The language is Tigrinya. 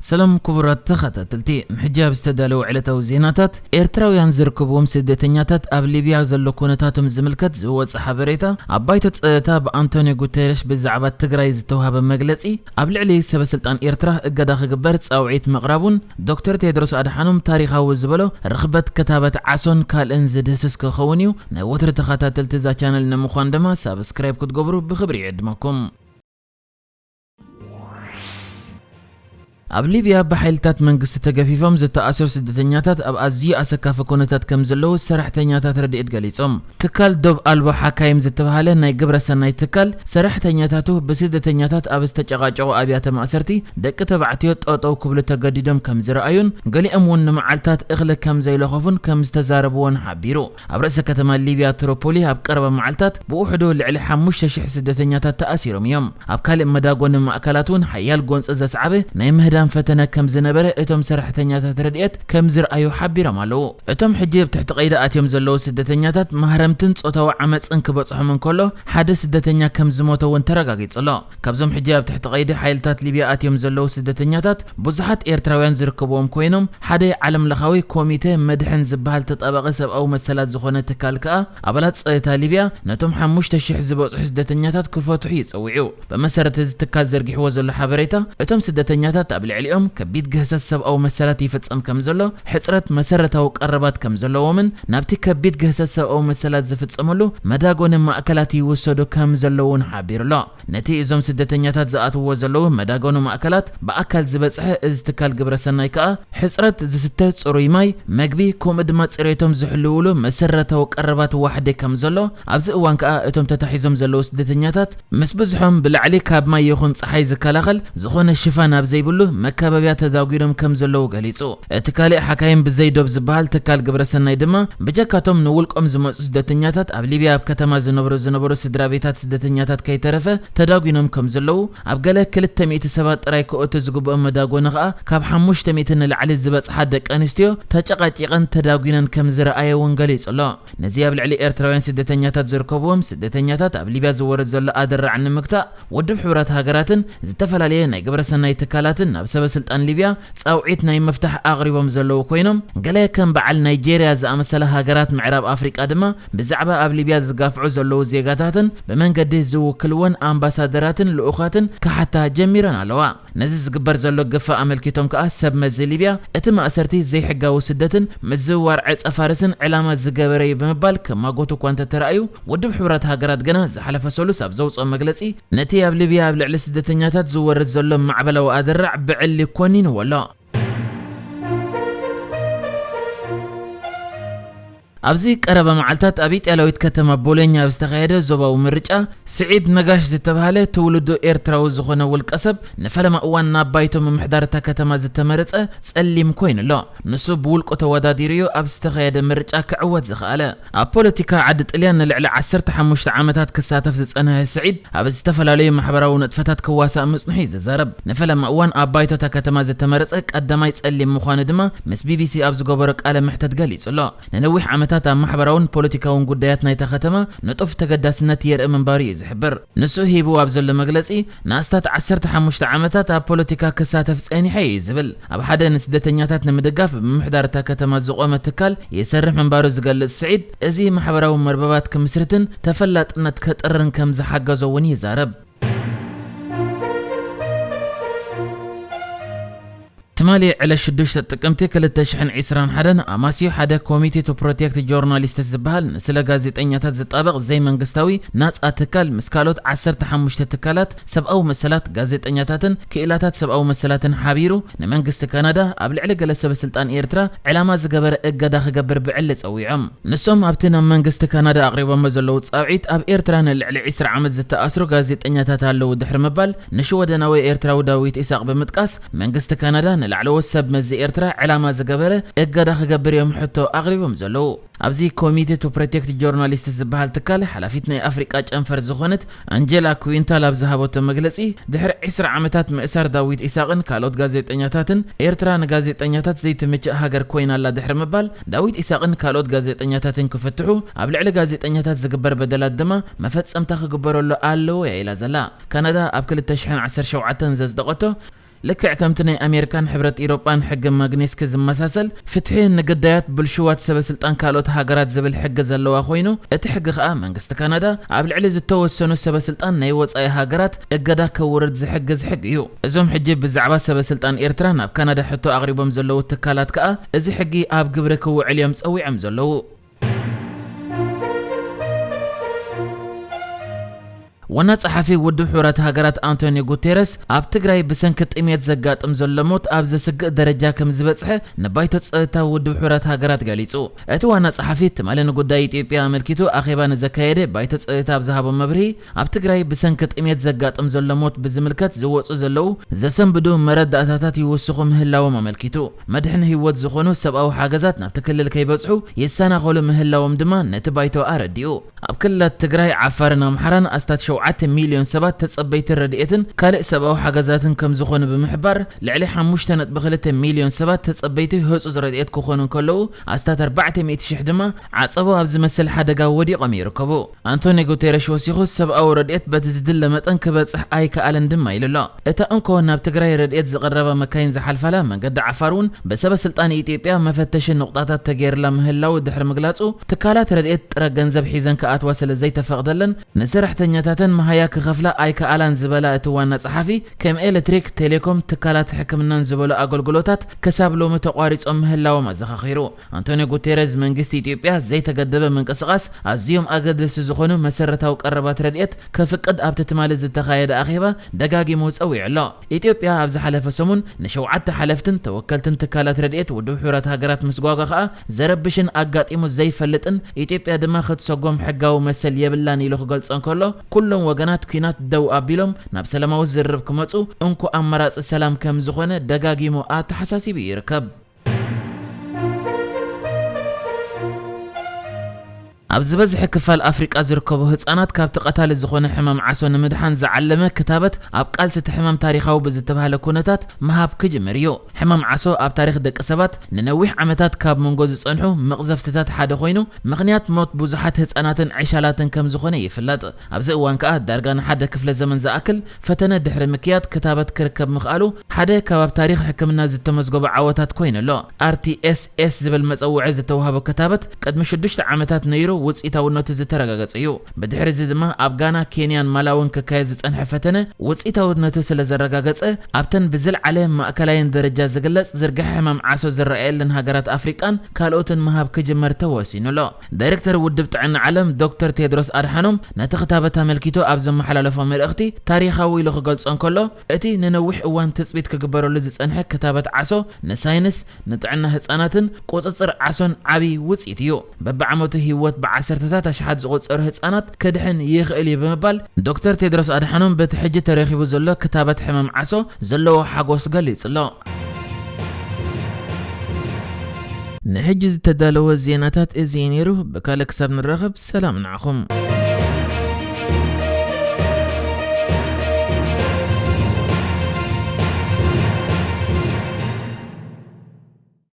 ሰላም ክቡራት ተኸታተልቲ፣ ንሕጂ ኣብ ዝተዳለወ ዕለታዊ ዜናታት፣ ኤርትራውያን ዝርከብዎም ስደተኛታት ኣብ ሊብያ ዘሎ ኩነታቶም ዝምልከት ዝወጸ ሓበሬታ፣ ኣብ ባይቶ ጸጥታ ብኣንቶኒዮ ጉተረሽ ብዛዕባ ትግራይ ዝተዋህበ መግለጺ፣ ኣብ ልዕሊ ሰበ ስልጣን ኤርትራ እገዳ ክግበር ጻውዒት ምቕራቡን፣ ዶክተር ቴድሮስ ኣድሓኖም ታሪኻዊ ዝበሎ ርኽበት ክታበት ዓሶን ካልእን ዝድህስስ ክኸውን እዩ። ናይ ወትሪ ተኸታተልቲ እዛ ቻነል ንምዃን ድማ ሳብስክራይብ ክትገብሩ ብኽብሪ ይዕድመኩም። ኣብ ሊብያ ብሓይልታት መንግስቲ ተገፊፎም ዝተኣስሩ ስደተኛታት ኣብ ኣዝዩ ኣሰካፊ ኩነታት ከም ዘለዉ ሰራሕተኛታት ረድኤት ገሊጾም። ትካል ዶብ ኣልቦ ሓካይም ዝተባህለ ናይ ግብረ ሰናይ ትካል፣ ሰራሕተኛታቱ ብስደተኛታት ኣብ ዝተጨቓጨቑ ኣብያተ ማእሰርቲ ደቂ ተባዕትዮ ጠጠው ክብሉ ተገዲዶም ከም ዝረኣዩን፣ ገሊኦም እውን ንመዓልታት እኽሊ ከም ዘይለኸፉን ከም ዝተዛረብዎን ሓቢሩ። ኣብ ርእሰ ከተማ ሊብያ ትሮፖሊ ኣብ ቀረባ መዓልታት ብውሕዱ ልዕሊ ሓሙሽተ ሽሕ ስደተኛታት ተኣሲሮም እዮም። ኣብ ካልእ መዳጎኒ ማእከላት እውን ሓያል ጎንፂ ዘስዓበ ናይ ምህዳን ፈተነ ከም ዝነበረ እቶም ሰራሕተኛታት ረድኤት ከም ዝረኣዩ ሓቢሮም ኣለዉ። እቶም ሕጂ ኣብ ትሕቲ ቀይዲ ኣትዮም ዘለዉ ስደተኛታት ማህረምትን ጾታዊ ዓመፅን ክበፅሖም እንከሎ፣ ሓደ ስደተኛ ከም ዝሞተ እውን ተረጋጊጹ ኣሎ። ካብዞም ሕጂ ኣብ ትሕቲ ቀይዲ ሓይልታት ሊብያ ኣትዮም ዘለዉ ስደተኛታት ብዙሓት ኤርትራውያን ዝርከብዎም ኮይኖም፣ ሓደ ዓለም ለኻዊ ኮሚተ መድሕን ዝበሃል ተጣባቒ ሰብኣዊ መሰላት ዝኾነ ትካል ከኣ ኣባላት ጸጥታ ሊብያ ነቶም ሓሙሽተ ሽሕ ዝበጽሑ ስደተኛታት ክፈትሑ እዩ ጸዊዑ። ብመሰረት እዚ ትካል ዘርጊሕዎ ዘሎ ሓበሬታ፣ እቶም ስደተኛታት ኣብ ልዕሊኦም ከቢድ ግህሰት ሰብኣዊ መሰላት ይፍጸም ከም ዘሎ፣ ሕጽረት መሰረታዊ ቀረባት ከም ዘለዎምን ናብቲ ከቢድ ግህሰት ሰብኣዊ መሰላት ዝፍጸመሉ መዳጎኒ ማእከላት ይውሰዱ ከም ዘለዉን ሓቢሩ ኣሎ። ነቲ እዞም ስደተኛታት ዝኣትውዎ ዘለዉ መዳጎኒ ማእከላት ብኣካል ዝበጽሐ እዚ ትካል ግብረ ሰናይ ከኣ፣ ሕጽረት ዝስተ ጽሩይ ማይ፣ መግቢ፣ ከምኡ ድማ ጽሬቶም ዝሕልውሉ መሰረታዊ ቀረባት ዋሕዲ ከም ዘሎ፣ ኣብዚ እዋን ከኣ እቶም ተታሒዞም ዘለዉ ስደተኛታት ምስ ብዝሖም ብላዕሊ ካብ ማይ ይኹን ጸሓይ ዝከላኸል ዝኾነ ሽፋን ኣብ ዘይብሉ መካበብያ ተዳጒኖም ከም ዘለዉ ገሊጹ። እቲ ካልእ ሓካይም ብዘይ ዶብ ዝበሃል ትካል ግብረ ሰናይ ድማ፣ ብጀካቶም ንውልቆም ዝመጹ ስደተኛታት ኣብ ሊብያ ኣብ ከተማ ዝነብሩ ዝነበሩ ስድራ ቤታት ስደተኛታት ከይተረፈ ተዳጒኖም ከም ዘለዉ፣ ኣብ ገለ ክልተ ሚእቲ ሰባት ጥራይ ክእቱ ዝግብኦም መዳጎኒ ከኣ ካብ ሓሙሽተ ሚእቲ ንላዕሊ ዝበጽሓ ደቂ ኣንስትዮ ተጨቓጪቐን ተዳጒነን ከም ዝረኣየ እውን ገሊጹ ኣሎ። ነዚ ኣብ ልዕሊ ኤርትራውያን ስደተኛታት ዝርከብዎም ስደተኛታት ኣብ ሊብያ ዝወርድ ዘሎ ኣደራዕ ንምግታእ፣ ውድብ ሕቡራት ሃገራትን ዝተፈላለየ ናይ ግብረ ሰናይ ትካላትን ናብ ሰበ ስልጣን ሊብያ ጻውዒት ናይ ምፍታሕ ኣቕሪቦም ዘለዉ ኮይኖም፣ ገለ ከም በዓል ናይጄርያ ዝኣመሰላ ሃገራት ምዕራብ ኣፍሪቃ ድማ ብዛዕባ ኣብ ሊብያ ዝጋፍዑ ዘለዉ ዜጋታትን ብመንገዲ ዝውክልወን ኣምባሳደራትን ልኡኻትን ክሓታ ጀሚረን ኣለዋ። ነዚ ዝግበር ዘሎ ግፋ ኣመልኪቶም ከኣ ሰብ መዚ ሊብያ፣ እቲ ማእሰርቲ ዘይሕጋዊ ስደትን ምዝውዋር ዕጸ ፋርስን ዕላማ ዝገበረ እዩ ብምባል ክማጎቱ እኳ እንተተራእዩ፣ ውድብ ሕቡራት ሃገራት ግና ዝሓለፈ ሰሉስ ኣብ ዘውጽኦ መግለጺ፣ ነቲ ኣብ ሊብያ ኣብ ልዕሊ ስደተኛታት ዝወርድ ዘሎ ማዕበላዊ ኣደራዕ ብዕሊ ኮኒንዎ ኣሎ። ኣብዚ ቀረባ መዓልታት ኣብ ኢጣልያዊት ከተማ ቦሎኛ ኣብ ዝተኻየደ ዞባዊ ምርጫ፣ ስዒድ ነጋሽ ዝተባህለ ትውልዱ ኤርትራዊ ዝኾነ ውልቀ ሰብ ንፈለማ እዋን ናብ ባይቶ ምምሕዳር እታ ከተማ ዝተመረጸ ጸሊም ኮይኑ ኣሎ። ንሱ ብውልቁ ተወዳዲሩ እዩ ኣብ ዝተኻየደ ምርጫ ክዕወት ዝኸኣለ። ኣብ ፖለቲካ ዓዲ ጥልያን ንልዕሊ ዓሰርተ ሓሙሽተ ዓመታት ክሳተፍ ዝጸንሐ ስዒድ፣ ኣብ ዝተፈላለዩ ማሕበራዊ ንጥፈታት ክዋሳእ ምጽንሑ እዩ ዝዛረብ። ንፈለማ እዋን ኣብ ባይቶ እታ ከተማ ዝተመረጸ ቀዳማይ ጸሊም ምዃኑ ድማ ምስ ቢቢሲ ኣብ ዝገበሮ ቃለ መሕተት ገሊጹ ኣሎ። ንነዊሕ ዓመታት ኣብ ማሕበራውን ፖለቲካውን ጉዳያት ናይታ ከተማ ንጡፍ ተገዳስነት የርኢ ምንባሩ እዩ ዝሕብር። ንሱ ሂብዎ ኣብ ዘሎ መግለጺ፣ ንኣስታት ዓሰርተ ሓሙሽተ ዓመታት ኣብ ፖለቲካ ክሳተፍ ጸኒሐ እዩ ዝብል። ኣብ ሓደ ንስደተኛታት ንምድጋፍ ብምምሕዳር እታ ከተማ ዝቖመ ትካል ይሰርሕ ምንባሩ ዝገልጽ ስዒድ፣ እዚ ማሕበራዊ መርበባት ክምስርትን ተፈላጥነት ከጥርን ከም ዝሓገዞ እውን ይዛረብ። ትማሊ ዕለት ሽዱሽተ ጥቅምቲ ክልተ ሽሕን ዕስራን ሓደን ኣማስዩ ሓደ ኮሚቴ ቱ ፕሮቴክት ጆርናሊስትስ ዝበሃል ንስለ ጋዜጠኛታት ዝጣበቕ ዘይመንግስታዊ ናጻ ትካል ምስ ካልኦት ዓሰርተ ሓሙሽተ ትካላት ሰብኣዊ መሰላት፣ ጋዜጠኛታትን ክኢላታት ሰብኣዊ መሰላትን ሓቢሩ ንመንግስቲ ካናዳ ኣብ ልዕሊ ገለ ሰበ ስልጣን ኤርትራ ዕላማ ዝገበረ እገዳ ክገብር ብዕሊ ጸዊዖም። ንሶም ኣብቲ ናብ መንግስቲ ካናዳ ኣቕሪቦሞ ዘለዉ ጻውዒት፣ ኣብ ኤርትራ ንልዕሊ ዕስራ ዓመት ዝተኣስሩ ጋዜጠኛታት ኣለዉ ድሕሪ ምባል፣ ንሽወደናዊ ኤርትራዊ ዳዊት ኢሳቕ ብምጥቃስ፣ መንግስቲ ካናዳ ንላዕለዎት ሰብ መዚ ኤርትራ ዕላማ ዝገበረ እገዳ ክገብር እዮም ሕቶ ኣቕሪቦም ዘለዉ። ኣብዚ ኮሚቴ ቱ ፕሮቴክት ጆርናሊስት ዝበሃል ትካል ሓላፊት ናይ ኣፍሪቃ ጨንፈር ዝኾነት ኣንጀላ ኩዊንታል ኣብ ዝሃበቶ መግለጺ፣ ድሕሪ ዕስራ ዓመታት ምእሳር ዳዊት ኢሳቕን ካልኦት ጋዜጠኛታትን፣ ኤርትራ ንጋዜጠኛታት ዘይትምችእ ሃገር ኮይና ኣላ ድሕሪ ምባል፣ ዳዊት ኢሳቕን ካልኦት ጋዜጠኛታትን ክፍትሑ፣ ኣብ ልዕሊ ጋዜጠኛታት ዝግበር በደላት ድማ መፈጸምታ ክግበረሉ ኣለዎ እያ ኢላ ዘላ። ካናዳ ኣብ ክልተ ሽሕን ዓሰርተ ሸውዓተን ዘጽደቐቶ ልክዕ ከምቲ ናይ ኣሜሪካን ሕብረት ኢሮጳን ሕጊ ማግኒስኪ ዝመሳሰል፣ ፍትሒ ንግዳያት ብልሽዋት ሰበ ስልጣን ካልኦት ሃገራት ዝብል ሕጊ ዘለዋ ኮይኑ፣ እቲ ሕጊ ከኣ መንግስቲ ካናዳ ኣብ ልዕሊ ዝተወሰኑ ሰበ ስልጣን ናይ ወጻኢ ሃገራት እገዳ ከውርድ ዝሕግዝ ሕጊ እዩ። እዞም ሕጂ ብዛዕባ ሰበ ስልጣን ኤርትራ ናብ ካናዳ ሕቶ ኣቕሪቦም ዘለዉ ትካላት ከኣ እዚ ሕጊ ኣብ ግብሪ ክውዕል እዮም ጸዊዖም ዘለዉ። ዋና ጸሓፊ ውድብ ሕቡራት ሃገራት ኣንቶኒዮ ጉቴረስ፣ ኣብ ትግራይ ብሰንኪ ጥሜት ዘጋጥም ዘሎ ሞት ኣብ ዘስግእ ደረጃ ከም ዝበጽሐ ንባይቶ ጸጥታ ውድብ ሕቡራት ሃገራት ገሊጹ። እቲ ዋና ጸሓፊ ትማሊ ንጉዳይ ኢትዮጵያ ኣመልኪቱ ኣኼባ ንዘካየደ ባይቶ ጸጥታ ኣብ ዝሃቦ መብርሂ፣ ኣብ ትግራይ ብሰንኪ ጥሜት ዘጋጥም ዘሎ ሞት ብዝምልከት ዝወጹ ዘለዉ ዘሰንብዱ መረዳእታታት ይውስኹ ምህላዎም ኣመልኪቱ፣ መድሕን ህይወት ዝኾኑ ሰብኣዊ ሓገዛት ናብቲ ክልል ከይበጽሑ ይሰናኸሉ ምህላዎም ድማ ነቲ ባይቶ ኣረዲኡ። ኣብ ክልላት ትግራይ፣ ዓፋርን ኣምሓራን ኣስታት ሸውዓተ ሚልዮን ሰባት ተጸበይቲ ረድኤትን ካልእ ሰብኣዊ ሓገዛትን ከም ዝኾኑ ብምሕባር፣ ልዕሊ ሓሙሽተ ነጥቢ ክልተ ሚልዮን ሰባት ተጸበይቲ ህጹጽ ረድኤት ክኾኑ እንከለዉ፣ ኣስታት ኣርባዕተ ሚእቲ ሽሕ ድማ ዓጸቦ ኣብ ዝመስል ሓደጋ ወዲቖም ይርከቡ። ኣንቶኒ ጉቴረሽ ወሲኹ፣ ሰብኣዊ ረድኤት በቲ ዝድለ መጠን ክበጽሕ ኣይከኣለን ድማ ኢሉ ኣሎ። እታ እንኮ ናብ ትግራይ ረድኤት ዝቐረባ መካይን ዝሓልፋላ መንገዲ ዓፋር እውን ብሰበ ስልጣን ኢትዮጵያ መፈተሺ ነቑጣታት ተገይርላ ምህላው ድሕሪ ምግላጹ፣ ትካላት ረድኤት ጥረ ገንዘብ ሒዘን ክኣትዋ ስለ ዘይተፈቕደለን ንሰራሕተኛታተን መሃያ ክኸፍላ ኣይከኣላን ዝበላ እቲ ዋና ጸሓፊ፣ ከም ኤሌክትሪክ፣ ቴሌኮም፣ ትካላት ሕክምናን ዝበሉ ኣገልግሎታት ክሳብ ሎሚ ተቋሪጾም ምህላዎም ኣዘኻኺሩ። ኣንቶኒዮ ጉቴረዝ መንግስቲ ኢትዮጵያ ዘይተገደበ ምንቅስቓስ ኣዝዮም ኣገደስቲ ዝኾኑ መሰረታዊ ቀረባት ረድኤት ከፍቅድ ኣብቲ ትማሊ ዝተኻየደ ኣኼባ ደጋጊሙ ጸዊዑ ኣሎ። ኢትዮጵያ ኣብ ዝሓለፈ ሰሙን ንሸውዓተ ሓለፍትን ተወከልትን ትካላት ረድኤት ውድብ ሕቡራት ሃገራት ምስጓጓ ከኣ ዘረብሽን ኣጋጢሙ ዘይፈልጥን፣ ኢትዮጵያ ድማ ክትሰጎም ሕጋዊ መሰል የብላን ኢሉ ክገልጾ እንከሎ፣ ኩሎም ወገናት ኲናት ደው ኣቢሎም ናብ ሰላማዊ ዝርርብ ክመጹ እንኮ ኣማራጺ ሰላም ከም ዝኾነ ደጋጊሙ ኣተሓሳሲቡ ይርከብ። ኣብ ዝበዝሐ ክፋል ኣፍሪቃ ዝርከቡ ህጻናት ካብቲ ቀታሊ ዝኾነ ሕማም ዓሶ ንምድሓን ዝዓለመ ክታበት ኣብ ቃልሲ እቲ ሕማም ታሪኻዊ ብዝተባህለ ኩነታት ምሃብ ክጅምር እዩ። ሕማም ዓሶ ኣብ ታሪኽ ደቂ ሰባት ንነዊሕ ዓመታት ካብ መንጎ ዝጸንሑ መቕዘፍትታት ሓደ ኮይኑ፣ ምኽንያት ሞት ብዙሓት ህጻናትን ዕሻላትን ከም ዝኾነ ይፍለጥ። ኣብዚ እዋን ከኣ ዳርጋ ንሓደ ክፍለ ዘመን ዝኣክል ፈተነ ድሕሪ ምክያድ ክታበት ክርከብ ምኽኣሉ ሓደ ካብ ኣብ ታሪኽ ሕክምና ዝተመዝገቡ ዓወታት ኮይኑ ኣሎ። ኣር ቲ ኤስ ኤስ ዝብል መጸውዒ ዝተዋህቦ ክታበት ቅድሚ ሽዱሽተ ዓመታት ነይሩ ውጽኢታውነቱ ዝተረጋገጸ እዩ። ብድሕሪ እዚ ድማ ኣብ ጋና፣ ኬንያን ማላውን ክካየድ ዝጸንሐ ፈተነ ውጽኢታውነቱ ስለ ዘረጋገጸ፣ ኣብተን ብዝለዓለ ማእከላይን ደረጃ ዝግለጽ ዝርግሐ ሕማም ዓሶ ዝረኣየለን ሃገራት ኣፍሪቃን ካልኦትን ምሃብ ክጅመር ተወሲኑ ኣሎ። ዳይሬክተር ውድብ ጥዕና ዓለም ዶክተር ቴድሮስ ኣድሓኖም ነቲ ክታበት ኣመልኪቱ ኣብ ዘመሓላለፎ መልእኽቲ፣ ታሪኻዊ ኢሉ ክገልጾ እንከሎ፣ እቲ ንነዊሕ እዋን ትጽቢት ክግበረሉ ዝጸንሐ ክታበት ዓሶ ንሳይንስ፣ ንጥዕና ህጻናትን ቁጽጽር ዓሶን ዓቢ ውጽኢት እዩ። በብዓመቱ ህይወት ብዓሰርተታት ኣሽሓት ዝቑጸሩ ህጻናት ክድሕን ይኽእል እዩ ብምባል ዶክተር ቴድሮስ ኣድሓኖም በቲ ሕጂ ተረኺቡ ዘሎ ክታበት ሕማም ዓሶ ዘለዎ ሓጎስ ገሊጹ ኣሎ። ንሕጂ ዝተዳለወ ዜናታት እዚ እዩ ነይሩ። ብካልእ ክሳብ ንራኸብ ሰላም ንዓኹም።